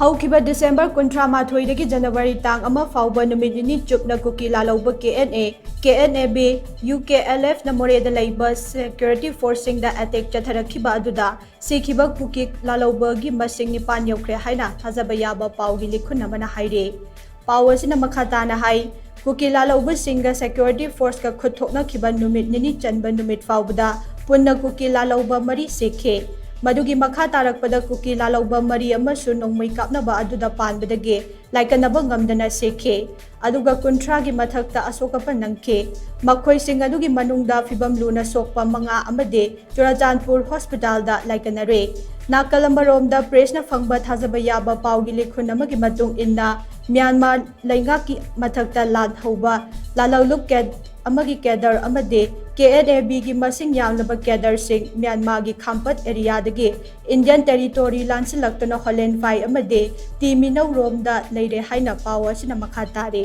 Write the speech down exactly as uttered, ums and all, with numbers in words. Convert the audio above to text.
ꯍꯧꯈꯤꯕ ꯗꯤꯁꯦꯝꯕꯔ ꯀꯨꯟꯊ꯭ꯔꯥ ꯃꯥꯊꯣꯏꯗꯒꯤ ꯖꯅꯋꯥꯔꯤ ꯇꯥꯡ ꯑꯃ ꯐꯥꯎꯕ ꯅꯨꯃꯤꯠ ꯅꯤꯅꯤ ꯆꯨꯞꯅ ꯀꯨꯀꯤ ꯂꯥꯜꯍꯧꯕ K N A, K N A B, U K L ꯑꯦꯐꯅ ꯃꯣꯔꯦꯗ ꯂꯩꯕ ꯁꯦꯀ꯭ꯌꯨꯔꯤꯇꯤ ꯐꯣꯔꯁꯁꯤꯡꯗ ꯑꯦꯇꯦꯛ ꯆꯠꯊꯔꯛꯈꯤꯕ ꯑꯗꯨꯗ ꯁꯤꯈꯤꯕ ꯀꯨꯀꯤ ꯂꯥꯜꯍꯧꯕꯒꯤ ꯃꯁꯤꯡ ꯅꯤꯄꯥꯟ ꯌꯧꯈ꯭ꯔꯦ ꯍꯥꯏꯅ ꯊꯥꯖꯕ ꯌꯥꯕ ꯄꯥꯎꯒꯤ ꯂꯤꯈꯨꯟ ꯑꯃꯅ ꯍꯥꯏꯔꯤ꯫ ꯄꯥꯎ ꯑꯁꯤꯅ ꯃꯈꯥ ꯇꯥꯅ ꯍꯥꯏ, ꯀꯨꯀꯤ ꯂꯥꯜꯍꯧꯕꯁꯤꯡꯒ ꯁꯦꯀ꯭ꯌꯨꯔꯤꯇꯤ ꯐꯣꯔꯁꯀ ꯈꯨꯠ ꯊꯣꯛꯅꯈꯤꯕ ꯅꯨꯃꯤꯠ ꯅꯤꯅꯤ ꯆꯟꯕ ꯅꯨꯃꯤꯠ ꯐꯥꯎꯕꯗ ꯄꯨꯟꯅ ꯀꯨꯀꯤ ꯂꯥꯜꯍꯧꯕ ꯃꯔꯤ ꯁꯤꯈꯤ꯫ ꯃꯗꯨꯒꯤ ꯃꯈꯥ ꯇꯥꯔꯛꯄꯗ ꯀꯨꯀꯤ ꯂꯥꯜꯍꯧꯕ ꯃꯔꯤ ꯑꯃꯁꯨ ꯅꯣꯡꯃꯩ ꯀꯥꯞꯅꯕ ꯑꯗꯨꯗ ꯄꯥꯟꯕꯗꯒꯤ ꯂꯥꯏꯀꯠꯅꯕ ꯉꯝꯗꯅ ꯁꯤꯈꯤ꯫ ꯑꯗꯨꯒ ꯀꯨꯟꯊ꯭ꯔꯥꯒꯤ ꯃꯊꯛꯇ ꯑꯁꯣꯛ ꯑꯄꯟ ꯅꯪꯈꯤ꯫ ꯃꯈꯣꯏꯁꯤꯡ ꯑꯗꯨꯒꯤ ꯃꯅꯨꯡꯗ ꯐꯤꯕꯝ ꯂꯨꯅ ꯁꯣꯛꯄ ꯃꯉꯥ ꯑꯃꯗꯤ ꯆꯨꯔꯆꯥꯟꯄꯨꯔ ꯍꯣꯁꯄꯤꯇꯥꯜꯗ ꯂꯥꯏꯀꯠꯅꯔꯦ꯫ ꯅꯥꯀꯜ ꯑꯃꯔꯣꯝꯗ ꯄ꯭ꯔꯦꯁꯅ ꯐꯪꯕ ꯊꯥꯖꯕ ꯌꯥꯕ ꯄꯥꯎꯒꯤ ꯂꯤꯈꯨꯟ ꯑꯃꯒꯤ ꯃꯇꯨꯡ ꯏꯟꯅ, ꯃ꯭ꯌꯥꯟꯃꯥꯔ ꯂꯩꯉꯥꯛꯀꯤ ꯃꯊꯛꯇ ꯂꯥꯟ ꯍꯧꯕ ꯂꯥꯜꯍꯧꯂꯨꯞ ꯀꯦ-, ꯑꯃꯒꯤ ꯀꯦꯗꯔ ꯑꯃꯗꯤ ꯀꯦ ꯑꯦꯟ ꯑꯦ ꯕꯤꯒꯤ ꯃꯁꯤꯡ ꯌꯥꯝꯂꯕ ꯀꯦꯗꯔꯁꯤꯡ ꯃ꯭ꯌꯥꯟꯃꯥꯔꯒꯤ ꯈꯥꯝꯄꯠ ꯑꯦꯔꯤꯌꯥꯗꯒꯤ ꯏꯟꯗꯤꯌꯟ ꯇꯦꯔꯤꯇꯣꯔꯤ ꯂꯥꯟꯁꯤꯜꯂꯛꯇꯨꯅ ꯍꯣꯂꯦꯟꯐꯥꯏ ꯑꯃꯗꯤ ꯇꯤ ꯃꯤꯅꯧꯔꯣꯝꯗ ꯂꯩꯔꯦ ꯍꯥꯏꯅ ꯄꯥꯎ ꯑꯁꯤꯅ ꯃꯈꯥ ꯇꯥꯔꯤ꯫